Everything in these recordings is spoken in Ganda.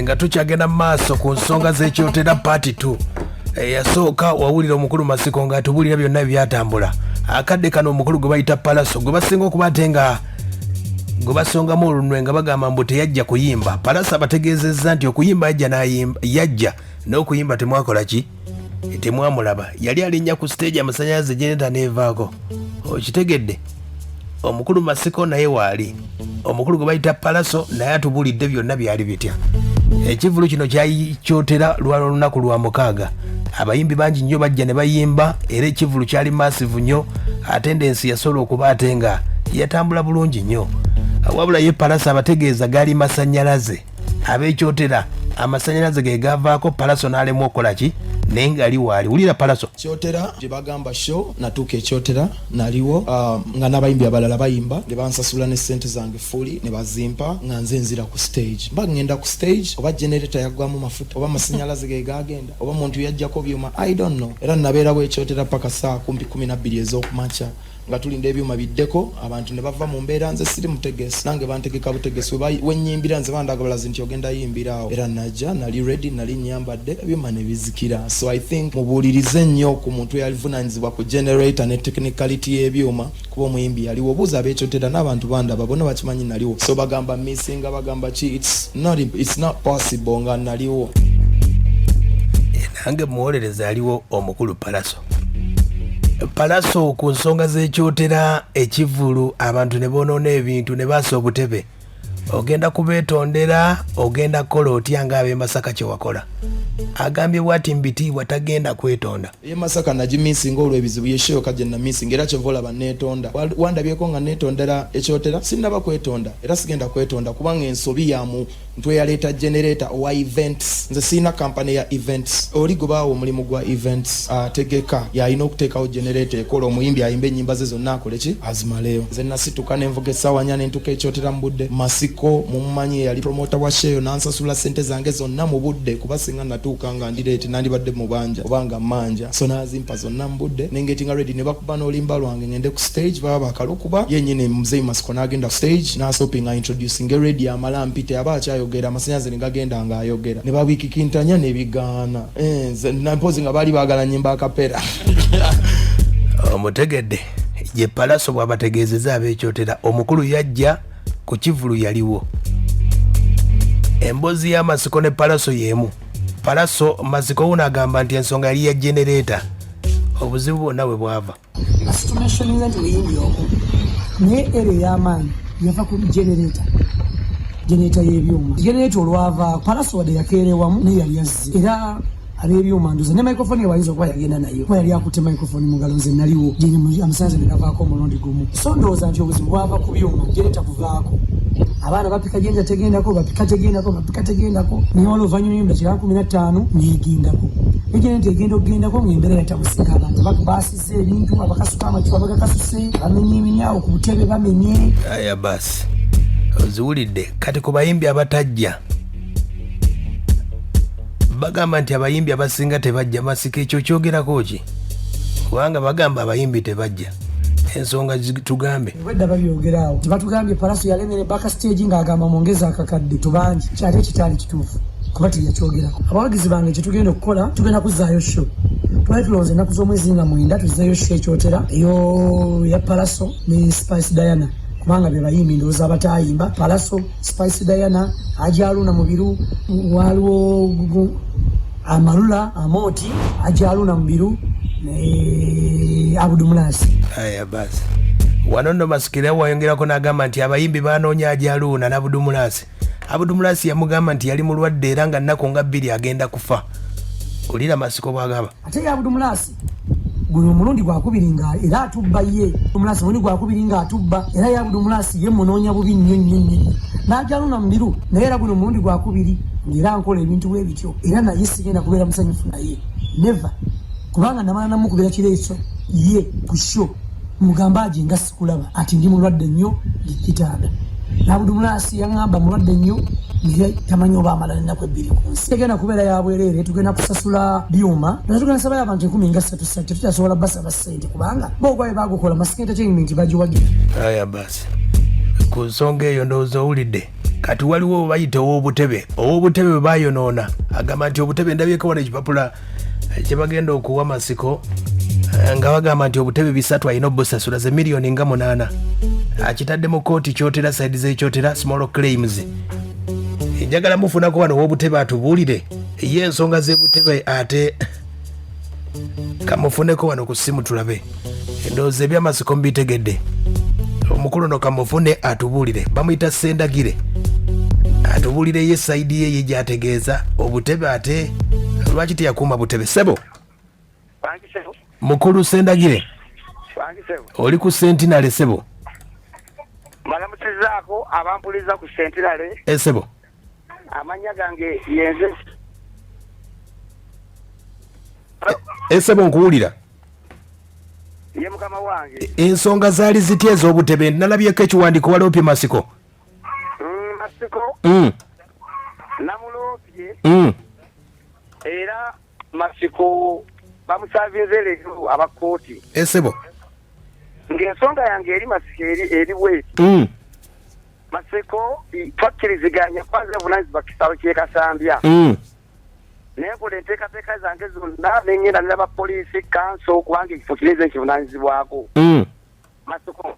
Nga tukyagenda mu maaso ku nsonga z'ekyotera part 2, eyasooka wawulira omukulu Masiko ng'atubuulira byonna ebyatambula. Akadde kano omukulu gwe bayita Palaso, gwe basinga okuba ate nga gwe basongamu olunwe nga bagamba mbu teyajja kuyimba, Palaso abategeezezza nti okuyimba yajja n'ayimba, yajja n'okuyimba temwakola ki, temwamulaba. Yali alinnya ku siteegi, amasanyalaze geneta neevaako. Okitegedde? Omukulu Masiko naye waali, omukulu gwe bayita Palaso naye atubuulidde byonna byali bitya. Ekivvulu kino kyakyotera lwala olunaku lwa mukaaga. Abayimbi bangi nnyo bajja ne bayimba, era ekivvulu kyali massive nnyo. Attendance yasobola okuba ate nga yatambula bulungi nnyo. Wabula ye Palaso abategeeza gaali masanyalaze. Ab'ekyotera amasanyalaze ge gavaako, Palaso n'alemwa okukola ki, naye ngaali waali. Wulira Palaso. Kyotera gye bagamba show, natuuka ekyotera, naliwo nga n'abayimbi abalala bayimba, ne bansasula ne ssente zange fully ne bazimpa. Nga nze nzira ku stage, mba ngenda ku stage, oba generator yaggwamu mafuta, oba amasanyalaze ge gagenda, oba muntu yajjako byuma, I don't know. Era nabeerawo ekyotera paka saa kumpi 12 ez'okumakya nga tulinda ebyuma biddeko, abantu ne bava mu mbeera. Nze siri mutegesi, nange bantegeka butegesi. Wenyimbira nze bandaga balazi nti ogenda yimbira awo, era najja nali ready, nali nyambadde, ebyuma ne bizikira. So I think mubuulirize nnyo ku muntu eyalivunanyizibwa ku generator ne technicality y'ebyuma, kuba omuyimbi yaliwo. Obuuza abekyotera n'abantu bandaba bonna bakimanyi naliwo. So bagamba missinga, bagamba ki, it's not possible nga naliwo. Nange muwolereza aliwo omukulu Palaso. Palaso, ku nsonga z'ekyotera ekivvulu, abantu ne boonoona ebintu ne baasa obutebe, ogenda kubeetondera? Ogenda kukola otya ng'ab'e Masaka kye wakola? Agambye bwati mbitiibwa tagenda kwetonda. Ye Masaka nagimissinga olw'ebizibu, ye show gye namissinga, era kyova olaba neetonda. Wandabyeko nga neetondera ekyotera? Sinnaba kwetonda era sigenda kwetonda, kubanga ensobi ya muntu eyaleeta generator owa events. Nze sirina kampany ya events. Oli gwe baawa omulimu gwa events ategeka, yalina okuteekawo generator ekola, omuyimbi ayimba ennyimba ze zonna, akole ki, azimaleyo. Nze nasituka nenvuga essaawa 4 nentuka ekyotera mu budde. Masiko mumumanyi, eyali promoter wa show, nansasula sente zange zonna mu budde, kuba singa natuuka nga ndi late nandibadde mu banja oba nga mmanja. So nazimpa zonna mu budde, nengetinga ready, ne bakuba n'oluyimba lwange, ngende ku stage, baba bakalukuba yennyini. Muzeyi Masiko n'agenda ku stage n'asopinga introducing radio, amala mpite, aba akyayogera, amasanyaze ne gagenda ng'ayogera, ne babikikintanya ne bigaana. Mpozi nga baali baagala nyimba a cappella. Omutegedde ye Palaso bw'abategeezeza ab'ekyotera. Omukulu yajja ku kivulu, yaliwo. Emboozi y'Amasiko ne Palaso y'emu. Palaso Masiko wuno agamba nti ensonga yali ya generator, obuzibu bwonna bwe bwava. Estimation nti muyimbi omu, naye era ey'amaanyi yava ku generator, generator y'ebyuma. Generator olwavaako, Palaso wadde yakeerewamu, naye yali azze, era ab'ebyuma nduza ne microphone ye bayinza okuba yagenda nayo, kuba yali akutte microphone mu ngalo. Nze naliwo, amasannyalaze ne gavaako omulundi gumu. So ndowooza nti obuzibu bwava ku byuma, generator kuvaako. Abaana bapika, generator tegendako, bapika tegendako, bapika tegendako, naye wala oluvannyuma y'eddakiika 15 negendako. Egenerator egenda okugendako ng'embeera yatabusinga, abantu basize ebintu, abakasuka amacupa bagakasuse, bamenye eminyawo ku butebe bamenye. Aya basi, oziwulidde. Kati ku bayimbi abatajja, bagamba nti abayimbi abasinga tebajja. Masiko, ekyo kyogerako ki? Kubanga bagamba abayimbi tebajja. Ensonga tugambe. Obwedda babyogeraawo, tebatugambye Palaso yalemere backstage ng'agamba mwongeza akakadde tubangi, kyali ekitaali kituufu kuba teyakyogerako. Abawagizi bange, kyetugenda okukola, tugenda kuzaayo show. Twali tulonze ennaku z'omwezi nga 9 tuzzeeyo show ekyotera eyo ya Palaso ne Spice Diana, kubanga be bayimbi ndowooza abatayimba: Palaso, Spice Diana, Ajaluna Mubiru, waliwo Amalula Amoti, Ajaluna Mubiru ne Abudu Mulasi. Aya basi, wano nno Masikira wayongerako n'agamba nti abayimbi banoonya Ajaluuna n'Abudumulasi. Abudumulasi yamugamba nti yali mulwadde era nga nnaku nga 2 agenda kufa. Olira Masiko bw'agamba. Ate ye Abudu Mulasi, guno omulundi gwakubiri nga era atubba. Ye Mulasi mulundi gwakubiri nga atubba, era ye Abudu Mulasi ye munoonya bubi nnyo nnyo nnyo nnyo. N'Ajaluna Mubiru naye era guno omulundi gwakubiri ng'era nkola ebintu bwe bityo, era naye sigenda kubeera musanyufu naye never, kubanga namala namukubira kireeso ye ku show, mugamba agi nga sikulaba, ati ndi mulwadde nnyo, ndikitanda. N'Abudu Mulasi yaŋŋamba mulwadde nnyo, naye tamanyi oba amala ennaku 2 ku nsi. Tegenda kubeera ya bwereere, tugenda kusasula byuma, naye tugenda sabayo abantu enkumi nga ssatu ssatu. Tetukyasobola basaba ssente kubanga bo ogwabe bagukola Masiko Entertainment bagiwagira. Aya basi, ku nsonga eyo ndowooza owulidde. Kati waliwo bayita ow'obutebe, ow'obutebe bwe bayonoona agamba nti obutebe, ndabyeko wano ekipapula kyebagenda okuwa Masiko nga bagamba nti obutebe 300 alina obusasula, ze miliyoni nga 8. Akitadde mu kooti Kyotera, side z'ekyotera, small claims. Njagala mufunako wano ow'obutebe atubuulire ye ensonga z'ebutebe, ate kamufuneko wano ku ssimu tulabe. Endowooza ebyamasiko mubitegedde. Omukulu no kamufune atubuulire, bamuyita Sendagire, atubuulire ye side ye ye gyategeeza obutebe, ate lwaki teyakuuma butebe. Sebo mukulu Sendagire, oli ku Centenary, sebo. Mbalamusizaako abampuliza ku Centenary. Esebo. Amanya gange yenze Esebo, nkuwulira. Ye mukama wange. Ensonga zaali zitya ez'obutebe? Nalabyeko ekiwandiiko, waloopye Masiko. Masiko namuloopye era Masiko bamusavinze leero abakooti. Esebo. Ng'ensonga yange eri Masiko eri bweti. Masiko twakkiriziganya kwanza vunanyizibwa kisaawe kyekasambya nenkola enteekateeka zange zonna nengenda niraba poliisi, kanso, kubanga ekifo kireze nkivunanyizibwako. Masiko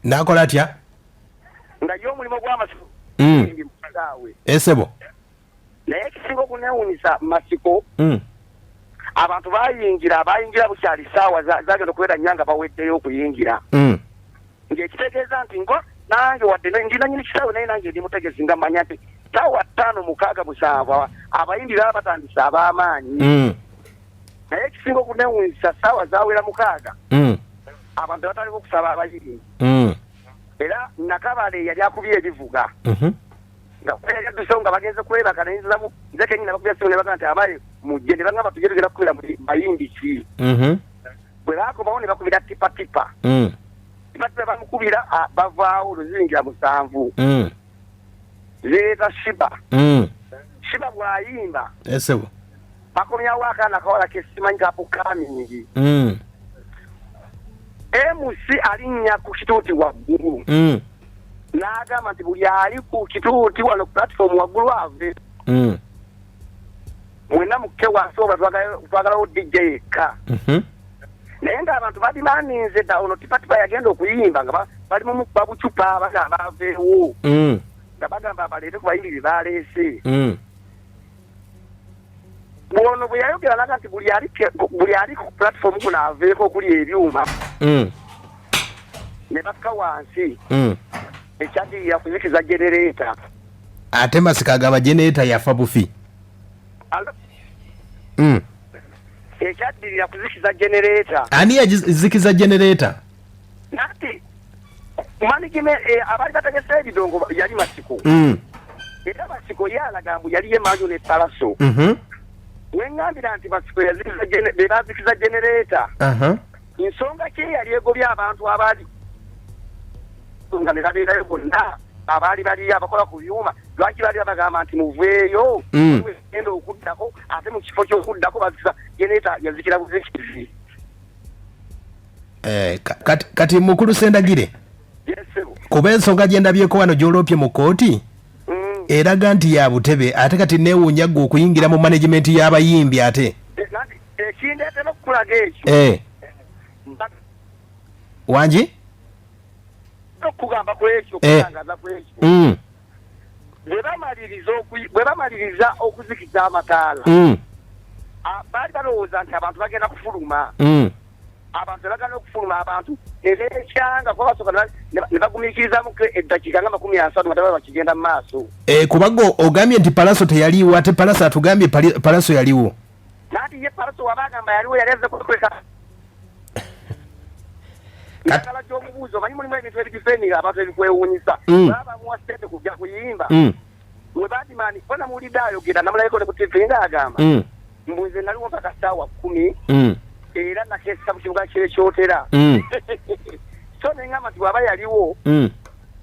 Nakola atya? Nga ye omulimu gw'Amasiko kisaawe. Esebo. Naye ekisinga okunewunyisa, Masiko abantu bayingira bukyali saawa zagenda okubeera nnya nga baweddeyo okuyingira, ng'ekitegeeza nti ngo nange wadde ndi nanyini kisaawe, naye nange ndi mutegesi nga manya nti saawa 5, 6, 7 abayimbi baba batandise ab'amaanyi. Naye ekisinga okunewunyisa, saawa zawera 6 abantu batandika okusaba abayimbi era Nakabale yali akubye ebivuga nga yali addusewo nga bagenze kwebaka, nayinziramu nze kenyini, abakubya simu ne bagamba nti abaye mujje, ne bagamba tujje tugenda kukubira bayimbi ki. Bwe bakomawo ne bakubira Tipa Tipa. Tipa Tipa bamukubira, bavaawo luziyingira 7. Zireeta Shiba. Shiba bw'ayimba Esebo. bakomyawo akaana kawala kesimanyi kapukamingi. MC alinnya ku kituuti waggulu n'agamba nti buli ali ku kituuti wano ku platform waggulu ave, mwenna mukke wansi, oba twagalawo DJ yekka. Naye ng'abantu badimaninze dda. Ono Tipatipa yagenda okuyimba nga bali mu mukuba bucupa, bagamba aveewo, nga bagamba baleete ku bayimbi bye baleese. Bwono bwe yayogera naga nti buli ali ku platform kuno aveeko okuli ebyuma, ne bakka wansi. Ekyaddirira kuzikiza genereeta. Ate Masiko agamba genereeta yafa bufi. Ekyaddirira kuzikiza genereeta. Ani yazikiza genereeta? Nati management abaali bategese ebidongo yali Masiko. Era Masiko ye alaga mbu yali yemanju ne Palaso. Weŋŋambira nti Masiko be bazikiza genereeta, nsonga ki eyali egobye abantu abaali nga ne babeerayo bonna abaali baliyo abakola ku byuma? Lwaki baali babagamba nti muveeyo? Genda okuddako, ate mu kifo ky'okuddako bazikiza genereeta, yazikira buzikizi. Eh, kati mukulu Sendagire, kuba ensonga gye ndabyeko wano gy'oloopye mu kkooti eraga nti ya butebe, ate kati neewuunya ggwe okuyingira mu management y'abayimbi ate. Ekindeetera okukulaga ekyo Wangi? Okugamba ku ekyo, okutangaza ku ekyo, bwe bamaliriza okuzikiza amataala, baali balowooza nti abantu bagenda kufuluma. Abantu tebagenda okufuluma, abantu ne beekyanga kuba basooka ne bagumiikirizamu eddakiika nga 30 nga tebaba bakigenda mu maaso. Eh, kuba ogambye nti Palaso teyaliiwo, ate Palaso atugambye Palaso yaliwo. Nanti ye Palaso waba agamba yaliwo, yali azze kwekweka. Njagala gy'omubuuzi, omanyi mulimu ebintu ebidifendinga abantu ebikwewuunyisa. Baba bamuwa ssente kujja kuyimba. We badimani ko namuwulidde ayogera, namulabeko ne ku TV ng'agamba mbu nze naliwo mpaka ssaawa 10 era nakeesa mu kibuga ky'ekyotera. So neŋŋamba nti bw'aba yaliwo,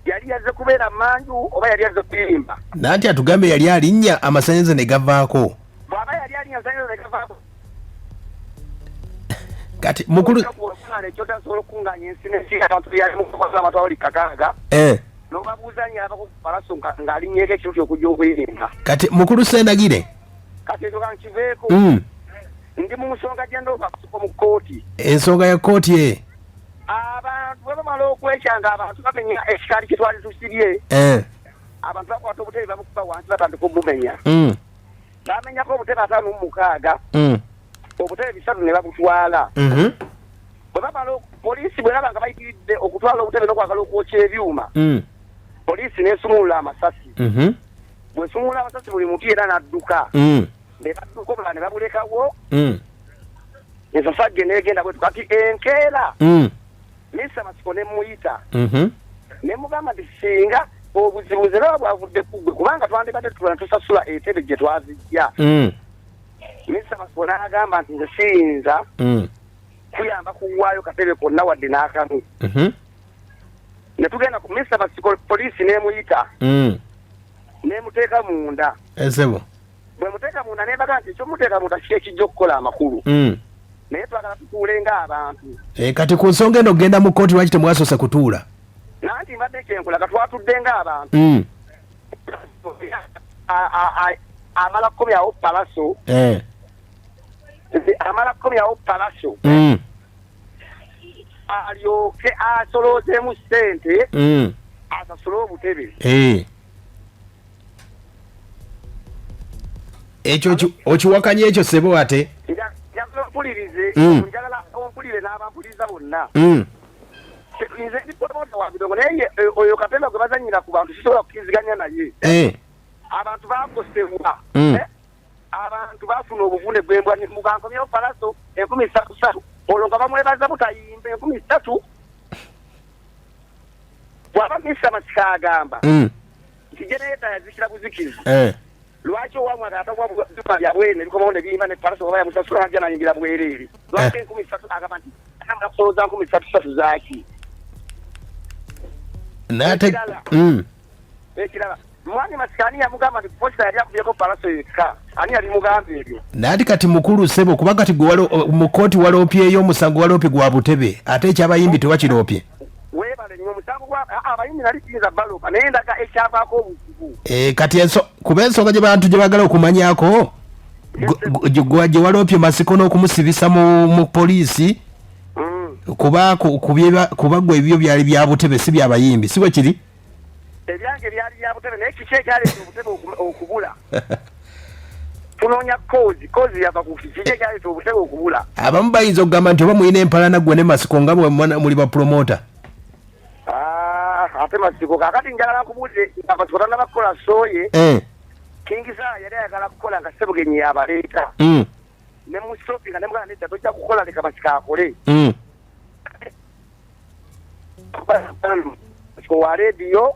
yali yazze kubeera manju oba yali yazze kuyimba? Nanti atugambye yali alinnya amasanyalaze ne gavaako. Bw'aba yali alinnya amasanyalaze ne gavaako, Kati mukulu ekyotera nsobola okukunganya ensi n'ensi, abantu byalimu kukola amatwalo 6. N'obabuuza nyabako ku Palaso ng'alinnyeko ekiruti okujja okuyimba. Kati mukulu Sendagire, Kati ekyo kankiveeko. Ndi mu nsonga gye ndoopa Masiko mu kkooti. Ensonga ya kkooti e? Abantu bwe bamala okwekyanga, abantu bamenya ekikaali kye twali tusibye. Abantu bakwata obutebe babukuba wansi, batandika obumenya. Bamenyako obutebe 56. Obutebe 300 ne babutwala. Bwe bamala, poliisi bweraba nga bayitiridde okutwala obutebe n'okwagala okwokya ebyuma, poliisi n'esumulula amasasi. Bwesumulula amasasi, buli muntu era n'adduka. Ne badduka, obulala ne babulekawo. Ensasagge n'egenda bwetu. Kati enkeera, Misa Masiko ne muyita, ne mugamba nti singa obuzibu nze baba bwavudde ku ggwe, kubanga twandibadde tutula ne tusasula entebe gye twazijja. Misa Masiko n'agamba nti nze siyinza kuyamba kuwaayo katebe konna wadde n'akamu. Ne tugenda ku Misa Masiko, poliisi n'emuyita, n'emuteeka munda. Esebo. Bwe muteeka munda, nembaga nti ekyomuteeka munda kiki ekijja okukola amakulu? Naye twagala tutuule ng'abantu. Kati ku nsonga eno okugenda mu kkooti, lwaki temwasoose kutuula? Nanti mbadde kyenkola, ka twatudde ng'abantu. Amala kukomyawo Palaso. Nze amala kukomyawo Palaso, alyoke asoloozeemu ssente, asasule obutebe. Ekyo okiwakanya ekyo, sebo, ate? Njagala ompulirize. Njagala ompulire n'abampuliriza bonna. Nze ndi promoter wa bidongo, naye oyo katemba gwe bazanyira ku bantu sisobola kukkiriziganya naye. Abantu bakosebwa. Abantu bafuna obuvune bwembwa mugankomyewo Palaso 30,000, olwo nga bamwebaza butayimba 30,000. Bw'aba Misa Masika agamba nti generator yazikira buzikizi, lwaki owamwe atagwa byuma byabweru ne bikomawo ne biyimba, ne Palaso oba yamusasula najja nayimbira bwereere? Lwaki 30,000? Agamba nti atambula kusolooza nkumi ssatu ssatu zaaki? N'ate Ekirala. Ekirala, mwami Masika ani yamugamba nti poster yali akubyeko Palaso yekka? Ani yali mugamba ebyo? Naati kati mukulu ssebo, kuba kati gwe mu kkooti waloopyeyo omusango, waloopye gwa butebe, ate ekyabayimbi tewakiroopye. Weebale nnyo. Omusango gwa abayimbi nali kiyinza baloopa, naye ndaga ekyavaako obuzibu. Kati kuba ensonga gye bantu gye bagala okumanyako, gye waloopye Masiko n'okumusibisa mu poliisi, kuba kuba gwe ebyo byali bya butebe, si byabayimbi, si bwe kiri? Ebyange byali bya butebe, naye kiki ekyaleeta obutebe okubula? Tunoonya cause. Cause yava ku kiki ekyaleeta obutebe okubula? Abamu bayinza okugamba nti oba mulina empalana gwe ne Masiko nga bwe muli bapromota. Ah, ate Masiko kakati njagala nkubuulire nga Masiko tannaba kukola show ye, King Saha yali ayagala kukola nga Sebugenyi yabaleeta. Ne musopi nga nemugamba nedda, tojja kukola, leka Masiko akole. Masiko wa rediyo.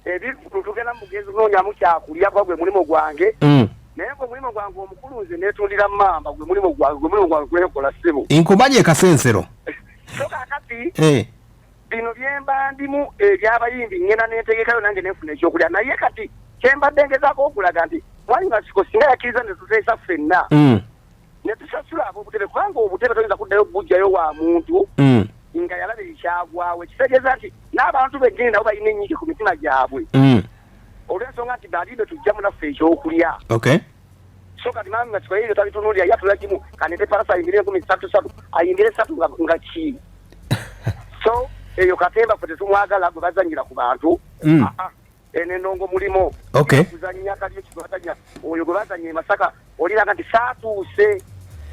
Ebivulu tugenda mugenzi kunoonyamu kyakulya, kuba gwe mulimu gwange. Naye gwe mulimu gwange omukulu, nze netundira mamba, gwe mulimu gwange, gwe mulimu gwange gwekola, ssebo. Nkumanye ekasensero. So kakati bino byemba ndimu ebyabayimbi, ngenda nentegekayo nange nenfuna ekyokulya. Naye kati kyembadde ngezaako okulaga nti mwami Masiko singa yakkiriza ne tuteesa ffenna, ne tusasula ab'obutebe, kubanga obutebe toyinza kuddayo bujjayo wa muntu nga yalaba ekyagwawo. Ekitegeeza nti n'abantu bennyini nabo balina ennyingi ku mitima gyabwe, olw'ensonga nti bali be tujjamu naffe ekyokulya. So kati mwami Masiko yeyo tabitunuulira, ye atula kimu, kanete Palasa ayimbire 30,000, ayimbire esatu nga ki. So eyo katemba ffe tetumwagala gwe bazanyira ku bantu. Ah, ah, eno endongo mulimo kuzanya kali ekigwazanya oyo gwe bazanya e Masaka, oliraga nti saatuuse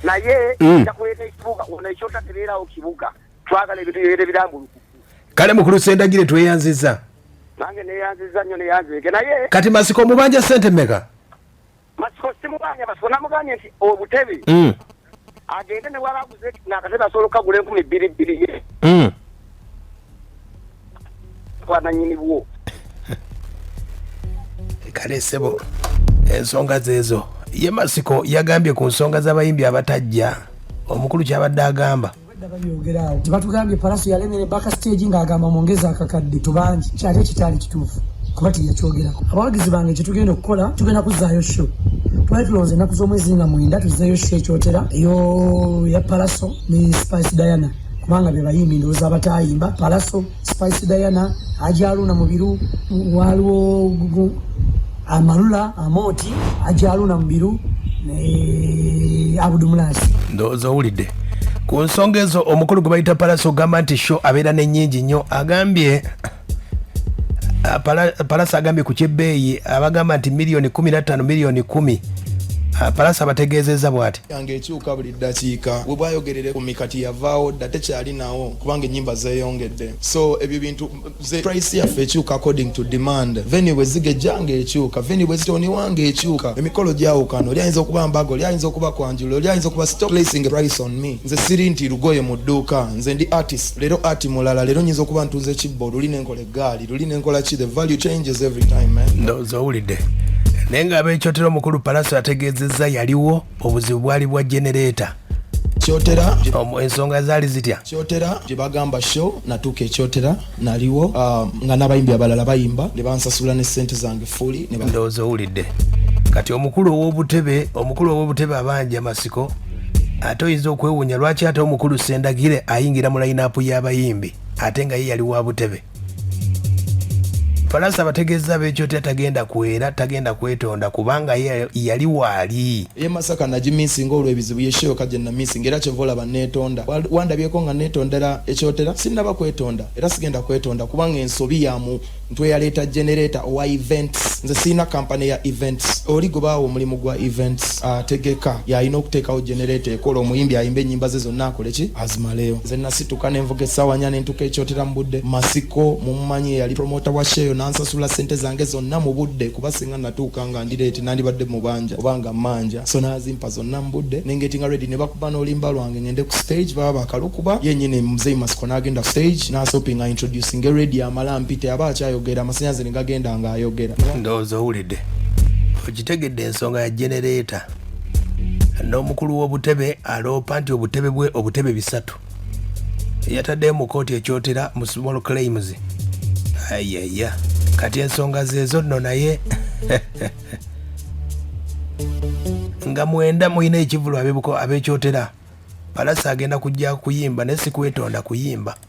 naye nja kuleeta ekibuga ono ekyota tebeerawo kibuga. Twagala ebintu bibeere birambulukufu. Kale mukulu Sendagire, tweyanziza. Nange neyanziza nnyo, neyanzeeke naye. Kati Masiko omubanja sente mmeka? Masiko simubanja. Masiko namugambye nti obutebe agende ne waba aguze nakatebe, asobola okukagula 2000 ye bwananyini bwo. Kale ssebo, ensonga zeezo. Ye Masiko yagambye ku nsonga z'abayimbi abatajja, omukulu kyabadde agamba. Obwedda babyogera awo tebatugambye Palaso yalemera backstage ng'agamba mwongeze akakadde tubangi, kyali ekitaali kituufu kuba teyakyogerako. Abawagizi bange, kyetugenda okukola, tugenda kuzzaayo show. Twali tulonze ennaku z'omwezi nga 9 tuzzeeyo show ekyotera eyo ya Palaso ne Spice Diana. Kubanga be bayimbi ndowooza abatayimba: Palaso, Spice Diana, Haji Aruna Mubiru, waliwo Amalula Amoti, Haji Aruna Mubiru ne Abudu Mulasi. Ndowooza owulidde ku nsonga ezo. Omukulu gwe bayita Palaso ogamba nti show abeera n'ennyingi nnyo. Agambye Palaso agambye ku kyebbeeyi, abagamba nti miliyoni 15, miliyoni 10. Palaso abategeezezza bw'ati: Yange ekyuka buli ddakiika. We bwayogerere ku mikati yavaawo dda, tekyali nawo kubanga ennyimba zeeyongedde. So ebyo bintu ze price yaffe ekyuka according to demand. Venue bwe zigejja nga ekyuka, venue bwe zitoniwa nga ekyuka. Emikolo gyawukana, oli ayinza okuba mbaga, oli ayinza okuba kwanjula, oli ayinza okuba. Stop placing a price on me. Nze siri nti lugoye mu dduuka, nze ndi artist. Leero art mulala, leero nyinza okuba ntunze kibbo, luli nenkola eggaali, luli nenkola ki. The value changes every time, man. Ndowooza owulidde. Naye ng'abeekyotera, omukulu Palaso ategeezezza yaliwo, obuzibu bwali bwa genereeta. Kyotera. Ensonga zaali zitya? Kyotera gye bagamba show, natuuka ekyotera, naliwo nga n'abayimbi abalala bayimba, ne bansasula ne sente zange fully ne Ndowooza owulidde. Kati omukulu ow'obutebe abanja Masiko, ate oyinza okwewuunya lwaki ate omukulu Sendagire ayingira mu line-up y'abayimbi ate nga ye yali wa butebe. Falasa abategeeza abeekyotera tagenda kwera, tagenda kwetonda kubanga ye yali waali. Ye Masaka nagimisinga olw'ebizibu, ye show gye namisinga, era kyova olaba neetonda. Wandabyeko nga neetondera ekyotera? Sinnaba kwetonda era sigenda kwetonda kubanga ensobi ya muntu eyaleeta generator owa events. Nze sirina kampany ya events. Oli gwe baawa omulimu gwa events ategeka, yalina okuteekawo generator ekola, omuyimbi ayimba ennyimba ze zonna, akole ki, azimaleyo. Nze nasituka nenvuga essaawa 4 nentuka ekyotera mu budde. Masiko mumumanyi, eyali promoter wa show, nansasula sente zange zonna mu budde, kuba singa natuuka nga ndi late nandibadde mu banja oba nga mmanja. So nazimpa zonna mu budde, nengetinga ready, ne bakuba n'oluyimba lwange, ngende ku stage, baba bakalukuba yenyini. Muzeyi Masiko n'agenda ku stage n'asopinga introducing radio, amala mpite, aba akyayogera, amasanyaze ne gagenda ng'ayogera. Ndowooza owulidde, okitegedde ensonga ya genereeta. N'omukulu w'obutebe aloopa nti obutebe bwe, obutebe bisatu, yataddeyo mu kooti ekyotera mu small claims. Ayaya, kati ensonga zeezo nno. Naye nga mwenda mulina ekivulu, abebuko abekyotera, Palasa agenda kujja kuyimba, naye si kwetonda, kuyimba.